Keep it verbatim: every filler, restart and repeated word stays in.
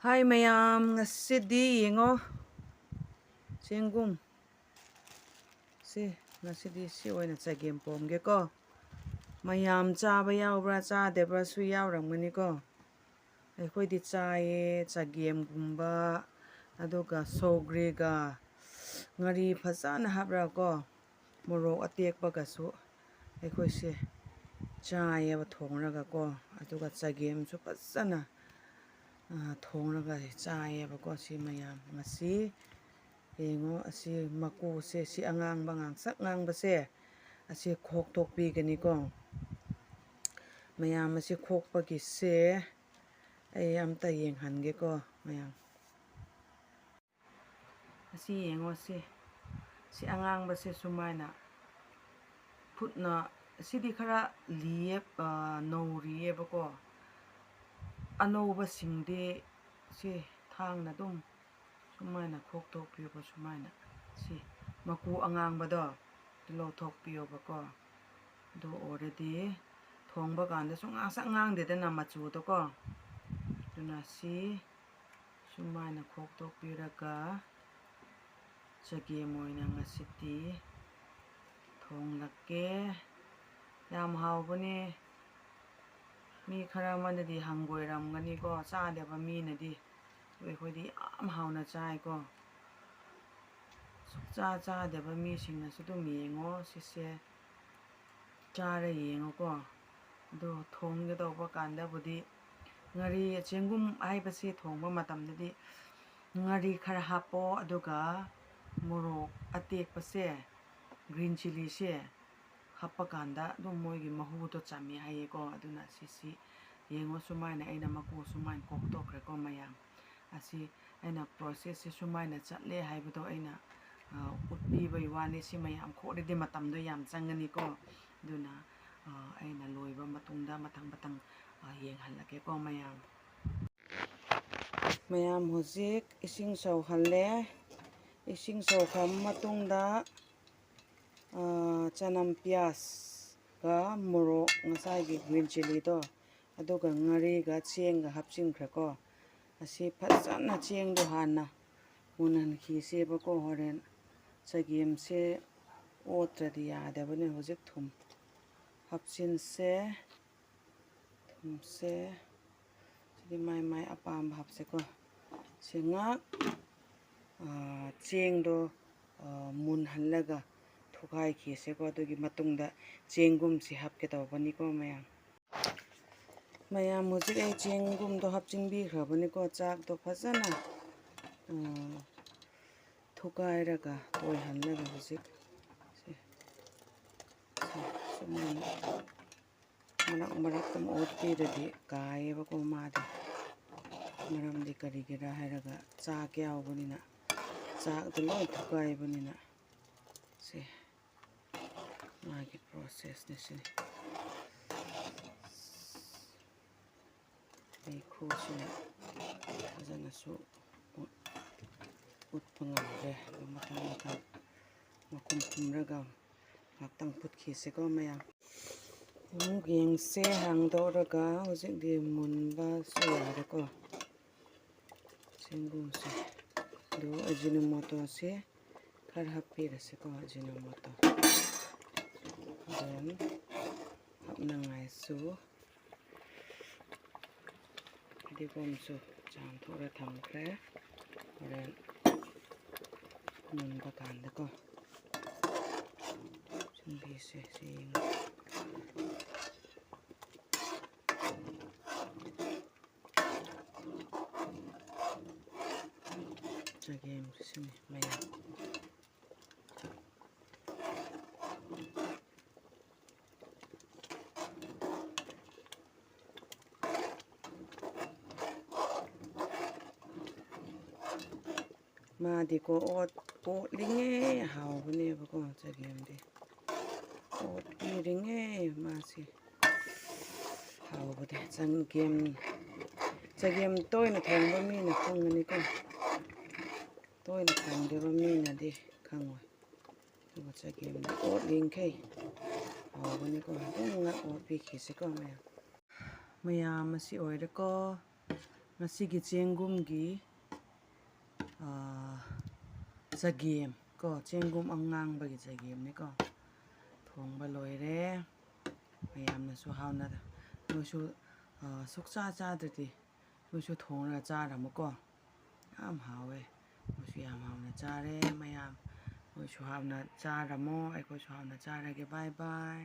ꯍꯥꯏ ꯃꯌꯥꯝ, ꯉꯁꯤꯗꯤ ꯌꯦꯡꯉꯣ, ꯆꯦꯡꯒꯨꯝ ꯁꯤ, ꯉꯁꯤꯗꯤ ꯁꯤ ꯑꯣꯏꯅ ꯆꯒꯦꯝ ꯄꯣꯝꯒꯦꯀꯣ꯫ ꯃꯌꯥꯝ ꯆꯥꯕ ꯌꯥꯎꯕ꯭ꯔꯥ ꯆꯥꯗꯕ꯭ꯔꯥꯁꯨ ꯌꯥꯎꯔꯝꯒꯅꯤꯀꯣ꯫ ꯑꯩꯈꯣꯏꯗꯤ ꯆꯥꯏꯌꯦ, ꯆꯒꯦꯝꯒꯨꯝꯕ, ꯑꯗꯨꯒ ꯁꯧꯒ꯭ꯔꯤꯒ, ꯉꯥꯔꯤ ꯐꯖꯅ ꯍꯥꯞꯔꯒꯀꯣ, ꯃꯣꯔꯣꯛ ꯑꯇꯦꯛꯄꯒꯁꯨ ꯑꯩꯈꯣꯏꯁꯦ ꯆꯥꯏꯌꯦꯕ ꯊꯣꯡꯔꯒꯀꯣ꯫ ꯑꯗꯨꯒ ꯆꯒꯦꯝꯁꯨ ꯐꯖꯅ ꯊꯣꯡꯂꯒ ꯆꯥꯏꯌꯦꯕꯀꯣ꯫ ꯁꯤ ꯃꯌꯥꯝ ꯉꯁꯤ ꯌꯦꯡꯉꯣ, ꯑꯁꯤ ꯃꯀꯨꯁꯦ, ꯁꯤ ꯑꯉꯥꯡꯕ ꯉꯥꯡꯁꯛ ꯉꯥꯡꯕꯁꯦ, ꯑꯁꯤ ꯈꯣꯛꯇꯣꯛꯄꯤꯒꯅꯤꯀꯣ꯫ ꯃꯌꯥꯝ ꯑꯁꯤ ꯈꯣꯛꯄꯒꯤꯁꯦ ꯑꯩ ꯑꯝꯇ ꯌꯦꯡꯍꯟꯒꯦꯀꯣ ꯃꯌꯥꯝ꯫ ꯑꯁꯤ ꯌꯦꯡꯉꯣ, ꯁꯤ, ꯁꯤ ꯑꯉꯥꯡꯕꯁꯦ ꯁꯨꯃꯥꯏꯅ ꯈꯨꯠꯅ, ꯁꯤꯗꯤ ꯈꯔ ꯂꯤꯌꯦ, ꯅꯧꯔꯤꯌꯦꯕꯀꯣ꯫ ꯑꯅꯧꯕꯁꯤꯡꯗꯤ ꯁꯤ ꯊꯥꯡꯅ ꯑꯗꯨꯝ ꯁꯨꯃꯥꯏꯅ ꯈꯣꯛꯇꯣꯛꯄꯤꯌꯣꯕ, ꯁꯨꯃꯥꯏꯅ꯫ ꯁꯤ ꯃꯀꯨ ꯑꯉꯥꯡꯕꯗꯣ ꯑꯗꯨ ꯂꯧꯊꯣꯛꯄꯤꯌꯣꯕꯀꯣ꯫ ꯑꯗꯨ ꯑꯣꯏꯔꯗꯤ ꯊꯣꯡꯕ ꯀꯥꯟꯗꯁꯨ ꯉꯥꯡꯁꯛ ꯉꯥꯡꯗꯦꯗꯅ ꯃꯆꯨꯗꯣꯀꯣ꯫ ꯑꯗꯨꯅ ꯁꯤ ꯁꯨꯃꯥꯏꯅ ꯈꯣꯛꯇꯣꯛꯄꯤꯔꯒ ꯆꯒꯦꯝ ꯑꯣꯏꯅ ꯉꯁꯤꯗꯤ ꯊꯣꯡꯂꯛꯀꯦ꯫ ꯌꯥꯝ ꯍꯥꯎꯕꯅꯦ꯫ ꯃꯤ ꯈꯔ ꯑꯃꯅꯗꯤ ꯍꯪꯒꯣꯏꯔꯝꯒꯅꯤꯀꯣ, ꯆꯥꯗꯕ ꯃꯤꯅꯗꯤ꯫ ꯑꯗꯨ ꯑꯩꯈꯣꯏꯗꯤ ꯌꯥꯝ ꯍꯥꯎꯅ ꯆꯥꯏꯀꯣ꯫ ꯁꯨꯛꯆꯥ ꯆꯥꯗꯕ ꯃꯤꯁꯤꯡꯅꯁꯨ ꯑꯗꯨꯝ ꯌꯦꯡꯉꯣ ꯁꯤꯁꯦ꯫ ꯆꯥꯔ ꯌꯦꯡꯉꯣꯀꯣ꯫ ꯑꯗꯣ ꯊꯣꯡꯒꯗꯧꯕ ꯀꯥꯟꯗꯕꯨꯗꯤ ꯉꯥꯔꯤ, ꯆꯦꯡꯒꯨꯝ ꯍꯥꯏꯕꯁꯤ ꯊꯣꯡꯕ ꯃꯇꯝꯗꯗꯤ ꯉꯥꯔꯤ ꯈꯔ ꯍꯥꯞꯄꯣ, ꯑꯗꯨꯒ ꯃꯣꯔꯣꯛ ꯑꯇꯦꯛꯄꯁꯦ, ꯒ꯭ꯔꯤꯟ ꯆꯤꯂꯤꯁꯦ ꯍꯥꯞꯄ ꯀꯥꯟꯗ ꯑꯗꯨꯝ ꯃꯣꯏꯒꯤ ꯃꯍꯨꯗꯣ ꯆꯝꯃꯦ ꯍꯥꯏꯌꯦꯀꯣ꯫ ꯑꯗꯨꯅ ꯁꯤꯁꯤ ꯌꯦꯡꯉꯣ, ꯁꯨꯃꯥꯏꯅ ꯑꯩꯅ ꯃꯀꯨ ꯁꯨꯃꯥꯏꯅ ꯀꯣꯛꯊꯣꯛꯈ꯭ꯔꯦꯀꯣ ꯃꯌꯥꯝ꯫ ꯑꯁꯤ ꯑꯩꯅ ꯄ꯭ꯔꯣꯁꯦꯁꯁꯦ ꯁꯨꯃꯥꯏꯅ ꯆꯠꯂꯦ ꯍꯥꯏꯕꯗꯣ ꯑꯩꯅ, ꯑ, ꯎꯠꯄꯤꯕꯒꯤ ꯋꯥꯅꯤ꯫ ꯁꯤ ꯃꯌꯥꯝ ꯈꯣꯛꯂꯗꯤ ꯃꯇꯝꯗꯣ ꯌꯥꯝ ꯆꯪꯒꯅꯤꯀꯣ꯫ ꯑꯗꯨꯅ, ꯑ, ꯑꯩꯅ ꯂꯣꯏꯕ ꯃꯇꯨꯡꯗ ꯃꯊꯪ ꯃꯊꯪ, ꯑ, ꯌꯦꯡꯍꯜꯂꯛꯀꯦꯀꯣ ꯃꯌꯥꯝ꯫ ꯃꯌꯥꯝ ꯍꯧꯖꯤꯛ ꯏꯁꯤꯡ ꯁꯧꯍꯜꯂꯦ꯫ ꯏꯁꯤꯡ ꯁꯧꯈ꯭ꯔꯕ ꯃꯇꯨꯡꯗ, ꯑ, ꯆꯅꯝ, ꯄꯤꯌꯥꯁꯀ ꯃꯣꯔꯣꯛ, ꯉꯁꯥꯏꯒꯤ ꯒ꯭ꯔꯤꯟ ꯆꯤꯂꯤꯗꯣ, ꯑꯗꯨꯒ ꯉꯥꯔꯤꯒ ꯆꯦꯡꯒ ꯍꯥꯞꯆꯤꯟꯈ꯭ꯔꯦꯀꯣ꯫ ꯑꯁꯤ ꯐꯖꯅ ꯆꯦꯡꯗꯣ ꯍꯥꯟꯅ ꯃꯨꯟꯍꯟꯈꯤꯁꯦꯕꯀꯣ꯫ ꯍꯣꯔꯦꯟ ꯆꯒꯦꯝꯁꯦ ꯑꯣꯠꯇ꯭ꯔꯗꯤ ꯌꯥꯗꯕꯅꯦ꯫ ꯍꯧꯖꯤꯛ ꯊꯨꯝ ꯍꯥꯞꯆꯤꯟꯁꯦ꯫ ꯊꯨꯝꯁꯦ ꯁꯤꯗꯤ ꯃꯥꯏ ꯃꯥꯏ ꯑꯄꯥꯝꯕ ꯍꯥꯞꯁꯦꯀꯣ꯫ ꯁꯤ ꯉꯥꯛ, ꯑꯥ, ꯆꯦꯡꯗꯣ, ꯑꯥ, ꯃꯨꯟꯍꯜꯂꯒ ꯊꯨꯒꯥꯏꯈꯤꯁꯦꯀꯣ꯫ ꯑꯗꯨꯒꯤ ꯃꯇꯨꯡꯗ ꯆꯦꯡꯒꯨꯝꯁꯤ ꯍꯥꯞꯀꯦ ꯇꯧꯕꯅꯤꯀꯣ ꯃꯌꯥꯝ꯫ ꯃꯌꯥꯝ, ꯍꯧꯖꯤꯛ ꯑꯩ ꯆꯦꯡꯒꯨꯝꯗꯣ ꯍꯥꯞꯆꯤꯟꯕꯤꯈ꯭ꯔꯕꯅꯤꯀꯣ꯫ ꯆꯥꯛꯇꯣ ꯐꯖꯅ, ꯑꯥ, ꯊꯨꯒꯥꯏꯔꯒ ꯇꯣꯏꯍꯜꯂꯒ ꯍꯧꯖꯤꯛ ꯁꯦ, ꯁꯦ, ꯁꯨꯃꯥꯏꯅ ꯃꯔꯛ ꯃꯔꯛꯇ ꯑꯃ ꯑꯣꯠꯄꯤꯔꯗꯤ ꯀꯥꯏꯌꯦꯕꯀꯣ ꯃꯥꯗꯤ꯫ ꯃꯔꯝꯗꯤ ꯀꯔꯤꯒꯤꯔ ꯍꯥꯏꯔꯒ ꯆꯥꯛ ꯌꯥꯎꯕꯅꯤꯅ, ꯆꯥꯛꯇꯣ ꯂꯣꯏ ꯊꯨꯒꯥꯏꯕꯅꯤꯅ꯫ ꯁꯦ, ꯃꯥꯒꯤ ꯄ꯭ꯔꯣꯁꯦꯁꯅꯦ ꯁꯤꯅꯤ꯫ ꯃꯩꯈꯨꯁꯤꯅ ꯐꯖꯅꯁꯨ ꯎꯠ-, ꯎꯠꯄ ꯉꯝꯗ꯭ꯔꯦ꯫ ꯑꯗꯨ ꯃꯊꯪ ꯃꯊꯪ ꯃꯈꯨꯝ ꯈꯨꯝꯔꯒ ꯉꯥꯛꯇꯪ ꯐꯨꯠꯈꯤꯁꯤꯀꯣ ꯃꯌꯥꯝ꯫ ꯑꯃꯨꯛ ꯌꯦꯡꯁꯦ, ꯍꯥꯡꯗꯣꯛꯔꯒ ꯍꯧꯖꯤꯛꯇꯤ ꯃꯨꯟꯕꯁꯨ ꯌꯥꯔꯦꯀꯣ꯫ ꯆꯦꯡꯒꯨꯝꯁꯦ꯫ ꯑꯗꯨ ꯑꯖꯤꯅꯣꯃꯣꯇꯣꯁꯦ ꯈꯔ ꯍꯥꯞꯄꯤꯔꯁꯤꯀꯣ, ꯑꯖꯤꯅꯣꯃꯣꯇꯣ꯫ Then ꯍꯥꯞꯅꯉꯥꯏꯁꯨ ꯐꯗꯤꯒꯣꯝꯁꯨ ꯆꯥꯝꯊꯣꯛꯑ ꯊꯝꯈ꯭ꯔꯦ꯫ ꯍꯣꯔꯦꯟ ꯃꯨꯟꯕ ꯀꯥꯟꯗꯀꯣ꯫ ꯁꯤꯡꯕꯤꯁꯦ ꯁꯤ ꯌꯦꯡꯉꯣ꯫ ꯆꯒꯦꯝꯁꯤꯅꯤ ꯃꯌꯥꯝ꯫ ꯃꯥꯗꯤꯀꯣ ꯑꯣꯠ-, ꯑꯣꯠꯂꯤꯉꯩ ꯍꯥꯎꯕꯅꯦꯕꯀꯣ ꯆꯒꯦꯝꯗꯤ꯫ ꯑꯣꯠꯄꯤꯔꯤꯉꯩ ꯃꯥꯁꯤ ꯍꯥꯎꯕꯗꯤ꯫ ꯆꯒꯦꯝ, ꯆꯒꯦꯝ ꯇꯣꯏꯅ ꯊꯣꯡꯕ ꯃꯤꯅ ꯈꯪꯒꯅꯤꯀꯣ꯫ ꯇꯣꯏꯅ ꯊꯣꯡꯗꯕ ꯃꯤꯅꯗꯤ ꯈꯪꯉꯣꯏ꯫ ꯑꯗꯨꯒ ꯆꯒꯦꯝꯗꯤ ꯑꯣꯠꯂꯤꯡꯈꯩ ꯍꯥꯎꯕꯅꯤꯀꯣ꯫ ꯑꯗꯨꯝ ꯉꯥꯛ ꯑꯣꯠꯄꯤꯈꯤꯁꯤꯀꯣ ꯃꯌꯥꯝ꯫ ꯃꯌꯥꯝ ꯑꯁꯤ ꯑꯣꯏꯔꯦꯀꯣ꯫ ꯉꯁꯤꯒꯤ ꯆꯦꯡꯒꯨꯝꯒꯤ, ꯑꯥ, ꯆꯒꯦꯝ ꯀꯣ, ꯆꯦꯡꯒꯨꯝ ꯑꯉꯥꯡꯕꯒꯤ ꯆꯒꯦꯝꯅꯤꯀꯣ꯫ ꯊꯣꯡꯕ ꯂꯣꯏꯔꯦ꯫ ꯃꯌꯥꯝꯅꯁꯨ ꯍꯥꯎꯅ, ꯅꯣꯏꯁꯨ, ꯑꯥ, ꯁꯨꯛꯆꯥ ꯆꯥꯗ꯭ꯔꯗꯤ ꯅꯣꯏꯁꯨ ꯊꯣꯡꯉꯒ ꯆꯥꯔꯝꯃꯨꯀꯣ꯫ ꯌꯥꯝ ꯍꯥꯎꯋꯦ꯫ ꯃꯣꯏꯁꯨ ꯌꯥꯝ ꯍꯥꯎꯅ ꯆꯥꯔꯦ ꯃꯌꯥꯝ꯫ ꯃꯣꯏꯁꯨ ꯍꯥꯎꯅ ꯆꯥꯔꯝꯃꯣ, ꯑꯩꯈꯣꯏꯁꯨ ꯍꯥꯎꯅ ꯆꯥꯔꯒꯦ꯫ ꯕꯥꯏ ꯕꯥꯏ꯫